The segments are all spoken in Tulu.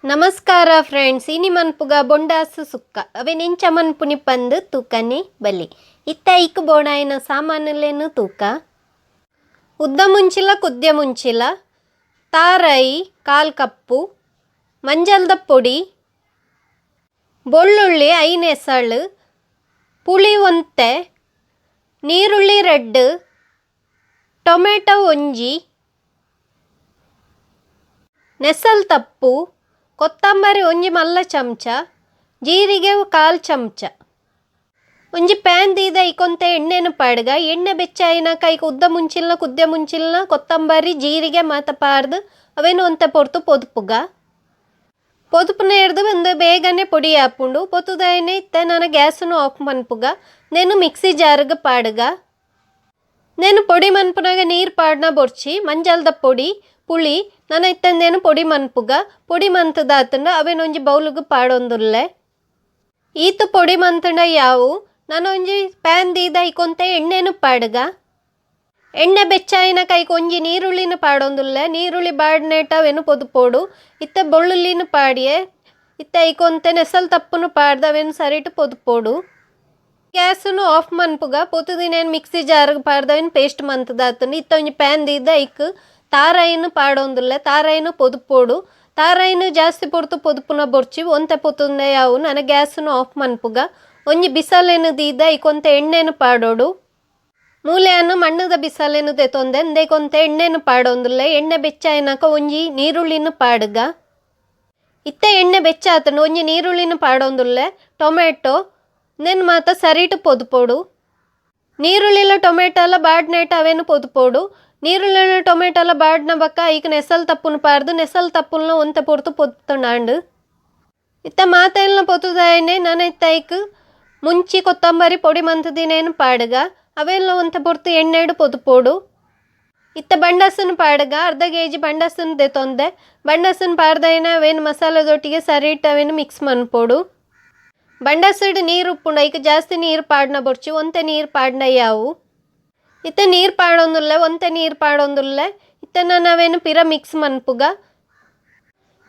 ನಮಸ್ಕಾರ ಫ್ರೆಂಡ್ಸ್, ಇನಿ ಮನ್ಪುಗ ಬೊಂಡಾಸು ಸುಕ್ಕ ಅವೆ ನೆಂಚ ಮನ್ಪುನಿ ಪಂದು ತೂಕನೆ ಬಲಿ. ಇತ್ತ ಐಕ್ ಬೋಡಾಯಿನ ಸಾಮಾನುಲೇನು ತೂಕ. ಉದ್ದ ಮುಂಚಿಲ ಕುದ್ಯ ಮುಂಚಿಲ, ತಾರಾಯಿ 1/4 ಕಪ್ಪು, ಮಂಜಲ್ದ ಪೊಡಿ, ಬೆಳ್ಳುಳ್ಳಿ 5 ಎಸಳು, ಪುಳಿ 1, ನೀರುಳ್ಳಿ 2, ಟೊಮೆಟೊ 1, ನೆಸಲ್ ತಪ್ಪು, ಕೊತ್ತಂಬರಿ 1 ಮಲ್ಲ ಚಮಚ, ಜೀರಿಗೆ 1/4 ಚಮಚ. ಒಂಜಿ ಪ್ಯಾನ್ ದೀದ ಐಕೊಂತೆ ಎಣ್ಣೆನು ಪಾಡ್ಗ. ಎಣ್ಣೆ ಬೆಚ್ಚಾಯಿನ ಕೈಕ್ ಉದ್ದ ಮುಂಚಿಲ್ನ ಕುದ್ಯ ಮುಂಚಿಲ್ನ ಕೊತ್ತಂಬರಿ ಜೀರಿಗೆ ಮಾತ ಪಾರ್ದು ಅವೇನು ಒಂತೆ ಪೊರ್ತು ಪೊದುಪುಗ. ಪೊದುಪುನ ಹಿಡ್ದು ಒಂದು ಬೇಗನೆ ಪೊಡಿ ಆಪುಂಡು. ಪೊತ್ತುದಾಯನೆ ಇತ್ತೆ ನಾನು ಗ್ಯಾಸನ್ನು ಆಫ್ ಮನ್ಪುಗ. నేను ಮಿಕ್ಸಿ ಜಾರ್ಗ್ ಪಾಡ್ಗ. నేను ಪೊಡಿ ಮನ್ಪುನಾಗ ನೀರು ಪಾಡ್ನ ಬೊರ್ಚಿ, ಮಂಜಲ್ದ ಪೊಡಿ, ಪುಳಿ ನಾನು ಇತ್ತಂದೇನು ಪೊಡಿ ಮನ್ಪುಗ. ಪೊಡಿ ಮಂತದಾತಂಡ ಅವೇನೊಂಜಿ ಬೌಲುಗು ಪಾಡೊಂದುಲ್ಲೆ. ಈತು ಪೊಡಿ ಮಂತಂಡ ಯಾವು. ನಾನೊಂಜಿ ಪ್ಯಾನ್ ದೀದ ಐಕೊಂತೆ ಎಣ್ಣೆನು ಪಾಡ್ಗ. ಎಣ್ಣೆ ಬೆಚ್ಚಾಯಿನ ಕೈಕ್ ಒಂಜಿ ನೀರುಳ್ಳಿನ ಪಾಡೊಂದುಲ್ಲೆ. ನೀರುಳ್ಳಿ ಬಾಡ್ನೇಟ ಅವೇನು ಪೊದುಪೋಡು. ಇತ್ತೆ ಬೆಳ್ಳುಳ್ಳಿನ ಪಾಡಿಯೆ. ಇತ್ತೆ ಐಕೊಂತೆ ನೆಸಲ್ ತಪ್ಪುನು ಪಾಡ್ದ ಅವೇನು ಸರಿಟು ಪೊದುಪೋಡು. ಗ್ಯಾಸನ್ನು ಆಫ್ ಮನ್ಪುಗ. ಪೊತ್ತುದಿನೇನು ಮಿಕ್ಸಿ ಜಾರ್ಗ್ ಪಾಡ್ದ ಅವೇನು ಪೇಸ್ಟ್ ಮಂತದಾತಂಡು. ಇತ್ತ ಒಂಜಿ ಪ್ಯಾನ್ ದೀದ ಐಕ್ ತಾರಾಯಿನ ಪಾಡೊಂದುಲ್ಲೆ. ತಾರಾಯಿನ ಪೊದುಪೋಡು. ತಾರಾಯಿನ ಜಾಸ್ತಿ ಪೊರ್ತು ಪೊದುಪುನ ಬೊರ್ಚಿ, ಒಂತೆ ಪೊತ್ತುಂದೆ ಯಾವು. ನಾನು ಗ್ಯಾಸನ್ನು ಆಫ್ ಮನ್ಪುಗ. ಒಂಜಿ ಬಿಸಲೇನು ದೀದ ಐಕೊಂತೆ ಎಣ್ಣೆನು ಪಾಡೋಡು. ಮೂಲೆಯನ್ನು ಮಣ್ಣದ ಬಿಸಲೇನು ದೆತೊಂದೆ ಅಂದೆಕೊಂತೆ ಎಣ್ಣೆನು ಪಾಡೊಂದುಲ್ಲೆ. ಎಣ್ಣೆ ಬೆಚ್ಚಾಯಿನಾಕ ಒಂಜಿ ನೀರುಳ್ಳಿನ ಪಾಡ್ಗ. ಇತ್ತೆ ಎಣ್ಣೆ ಬೆಚ್ಚಾತಂಡು ಒಂಜಿ ನೀರುಳ್ಳಿನ ಪಾಡೊಂದುಲ್ಲೆ. ಟೊಮೆಟೊ ನೆನ್ ಮಾತ ಸರಿಟು ಪೊದುಪೋಡು. ನೀರುಳ್ಳಿಲ ಟೊಮೆಟೊಲ ಬಾಡ್ನೇಟ ಅವೇನು ಪೊದುಪೋಡು. ನೀರುಳ್ಳಿನ ಟೊಮೆಟೊಲ ಬಾಡ್ನ ಬಕ್ಕ ಐಕ್ ನೆಸಲ್ ತಪ್ಪುನು ಪಾಡ್ದು ನೆಸಲ್ ತಪ್ಪುಲ್ನ ಒಂತೆ ಪೊರ್ತು ಪೊತ್ತುಂಡಾಂಡು. ಇತ್ತ ಮಾತೆಲ್ನ ಪೊತ್ತುದಾಯನೆ ನಾನು ಇತ್ತ ಐಕ್ ಮುಂಚಿ ಕೊತ್ತಂಬರಿ ಪೊಡಿ ಮಂತದಿನೇನು ಪಾಡ್ಗ. ಅವೆಲ್ಲ ಒಂತೆ ಪೊರ್ತು ಎಣ್ಣೆಡು ಪೊದುಪೋಡು. ಇತ್ತ ಬಂಡಸನ್ ಪಾಡ್ಗ. ಅರ್ಧ ಕೆಜಿ ಬಂಡಸನ್ ದೆತೊಂದೆ. ಬಂಡಸನ್ ಪಾಡ್ದಾಯನ ಅವೇನು ಮಸಾಲೆದೊಟ್ಟಿಗೆ ಸರಿಟ್ ಅವೇನು ಮಿಕ್ಸ್ ಮನ್ಪೋಡು. ಬಂಡಸಡ್ ನೀರು ಉಪ್ಪುಂಡು, ಐಕ್ ಜಾಸ್ತಿ ನೀರು ಪಾಡ್ನ ಬೊರ್ಚಿ, ಒಂತೆ ನೀರು ಪಾಡ್ನ ಯಾವು. ಇತ್ತ ನೀರು ಪಾಡೊಂದುಲ್ಲೆ, ಒಂತೆ ನೀರು ಪಾಡೊಂದುಲ್ಲೆ. ಇತ್ತ ನಾನು ಅವೇನು ಪಿರ ಮಿಕ್ಸ್ ಮನ್ಪುಗ.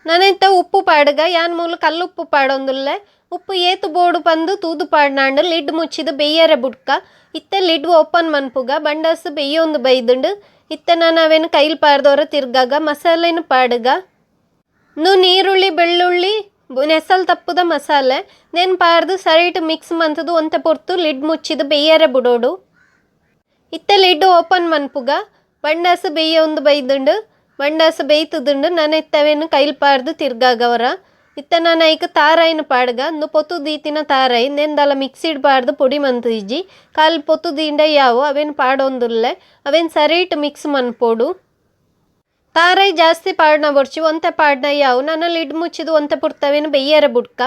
ನಾನು ಇತ್ತ ಉಪ್ಪು ಪಾಡ್ಗ. ಯಾನ್ ಮೂಲು ಕಲ್ಲುಪ್ಪು ಪಾಡೊಂದುಲ್ಲೆ. ಉಪ್ಪು ಏತು ಬೋಡು ಪಂದು ತೂದು ಪಾಡ್ನಾಂಡು ಲಿಡ್ ಮುಚ್ಚಿದು ಬೆಯ್ಯರೆ ಬುಡ್ಕ. ಇತ್ತೆ ಲಿಡ್ ಓಪನ್ ಮನ್ಪುಗ. ಬಂಡಾಸು ಬೆಯ್ಯೊಂದು ಬೈದುಂಡು. ಇತ್ತೆ ನಾನು ಅವೇನು ಕೈಲಿ ಪಾಡ್ದವರ ತಿರ್ಗಾಗ. ಮಸಾಲೆನು ಪಾಡ್ಗ. ನು ನೀರುಳ್ಳಿ ಬೆಳ್ಳುಳ್ಳಿ ನೆಸಲ್ ತಪ್ಪುದ ಮಸಾಲೆ ನೇನು ಪಾರ್ದು ಸರಿಟ್ ಮಿಕ್ಸ್ ಮಂತದು ಒಂತೆ ಪೊರ್ತು ಲಿಡ್ ಮುಚ್ಚಿದು ಬೆಯ್ಯರೆ ಬುಡೋಡು. ಇತ್ತೆ ಲಿಡ್ ಓಪನ್ ಮನ್ಪುಗ. ಬಂಡಾಸು ಬೆಯ್ಯೊಂದು ಬೈದುಂಡು. ಬಂಡಾಸು ಬೇಯ್ತದುಂಡು. ನಾನು ಇತ್ತವೇನು ಕೈಲಿ ಪಾರ್ದು ತಿರ್ಗಾಗವರ. ಇತ್ತ ನಾನು ಐಕ್ ತಾರಾಯಿನ ಪಾಡ್ಗ. ಅಂದು ಪೊತ್ತು ದೀತಿನ ತಾರಾಯಿ ನೆಂದಲ ಮಿಕ್ಸಿಡ್ ಪಾಡ್ದು ಪೊಡಿ ಮಂತಿಜ್ಜಿ. ಕಾಲ್ ಪೊತ್ತು ದೀಂಡ ಯಾವು. ಅವೇನು ಪಾಡೊಂದುಲ್ಲೆ. ಅವೇನು ಸರಿಟ್ ಮಿಕ್ಸ್ ಮನ್ಪೋಡು. ತಾರಾಯಿ ಜಾಸ್ತಿ ಪಾಡ್ನ ಬೊರ್ಚಿ, ಒಂತೆ ಪಾಡ್ನ ಯಾವು. ನಾನು ಲಿಡ್ ಮುಚ್ಚಿದು ಒಂತೆ ಪುರ್ತವೇನು ಬೆಯ್ಯರೆ ಬುಡ್ಕ.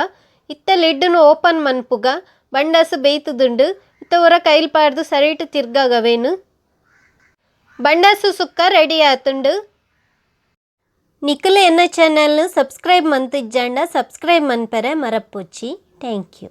ಇತ್ತ ಲಿಡ್ನು ಓಪನ್ ಮನ್ಪುಗ. ಬಂಡಾಸು ಬೇಯ್ತದುಂಡು. ಇತ್ತ ಹೊರ ಕೈಲಿ ಪಾಡ್ದು ಸರಿಟ್ ತಿರ್ಗಾಗವೇನು. ಬಂಡಾಸು ಸುಕ್ಕ ರೆಡಿ ಆತುಂಡು. ನಿಖಲ್ ಎನ್ನ ಚಾನೆಲ್ ಸಬ್ಸ್ಕ್ರೈಬ್ ಮಂತಿಜ್ಜಾಂಡ ಸಬ್ಸ್ಕ್ರೈಬ್ ಮನ್ಪರೆ ಮರಪ್ಪೊಚ್ಚಿ. Thank you.